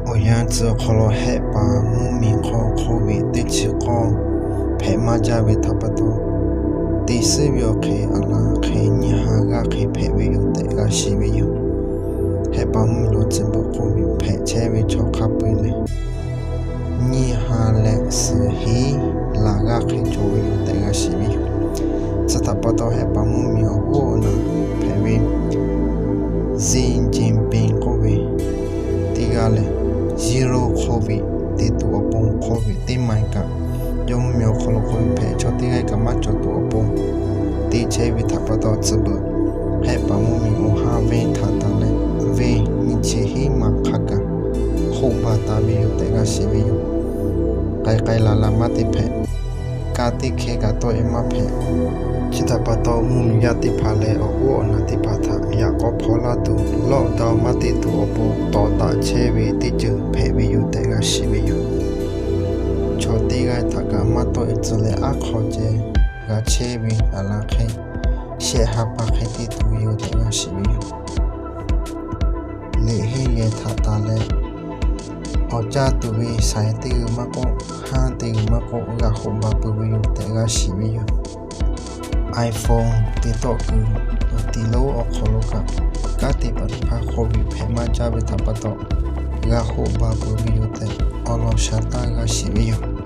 Awˬ yanˇ tcuh awˬ hk'aw lo Hehˆ paˍ mvuhˇmiˬ hk'aw COVID teˇ chi k'awˇ hpehꞈ maˇ jaˇ ve htaꞈ pa taw, te suhˉ ve awˬ hk'e aˬ laˬ hk'e nyiˇ ha g'aˇ hk'e hpehꞈ ve yoˬ tehꞈ g'a shiˍ ve yoˬ. Hehˆ paˍ mvuhˇmiˬ lo tcuh beuꞈ COVID hpehꞈ chehˇ ve chaw hk'a peu-eˬ lehˬ, nyiˇ ha leh suhˍ hiˉ laˬ g'aˇ hk'e cawˬ ve yoˬ tehꞈ g'a shiˍ ve yoˬ. Chi htaꞈ pa taw, Hehˆ paˍ mvuhˇmiˬ awˬ g'uˇ awˬ naˬ hpehꞈ ve Xi Jinping k'oˆ ve teˇ g'aˇ lehˬ, zero COVID te tuˬ awˬ pon, COVID teˇ ma-e kaꞈ, yawˇ mvuhˇmiˬ awˬ hk'aw lo COVID hpehꞈ chaw teˇ g'aˇ kaꞈ maˇ cawˬ tuˬ awˬ pon te chehˇ ve htaꞈ pa taw, tcuh beuꞈ Hehˆ paˍ mvuhˇmiˬ awˬ ha venˇ htaꞈ tanˬ leh, venˇ nyiˇ chi hiˉ ma hk'a gaˬ hoˆ baˬ taˍ ve yoˬ tehꞈ g'a shiˍ ve yoˬ. K'ai k'ai laˬ laˬ maˇ te hpehꞈ, ka teˇ hkeh kaꞈ tawˆ-e maˇ hpehꞈ. Chi htaꞈ pa taw, mvuhˇmiˬ yaˇ teˇ hpaˍ leh awˬ g'uˇ awˬ naˬ teˇ hpaˍ htaꞈ yaꞈ k'aw hpaw laˇ tuˬ, lockdown maˇ te tuˬ awˬ pon tawˍ taˍ chehˇ ve teˇ ceuˬ hpehꞈ ve yoˬ tehꞈ g'a shiˍ ve yoˬ. Chaw teˇ g'aˇ htaꞈ kaꞈ maˇ tawˆ-e tcuh leh, aˉ hk'aw ceh g'a chehˇ ve aˬ laˬ hk'e shehˆ ha pa hk'e te tuˬ ve yoˬ tehꞈ g'a shiˍ ve yoˬ. Liꞈ henˇ yehˬ htaꞈ tanˬ leh, awˬ caˇ tuˬ ve saiˍ teˇ g'uiˬ maˇ k'oˆ, haˉ teˇ g'uiˬ maˇ k'oˆ, g'a hoˆ baˬ peuˬ ve yoˬ tehꞈ g'a shiˍ ve yoˬ. iPhone te tawˆ kuiˬ tiꞈ lonˉ awˬ hk'aw lo kaꞈ, kanˉ te paˍ teˇ hpaˍ COVID hpehꞈ maˇ jaˇ ve htaꞈ pa taw, g'a hoˆ baˬ peuˬ ve yoˬ tehꞈ awˬ lawn sha taˇ g'a shiˍ ve yoˬ.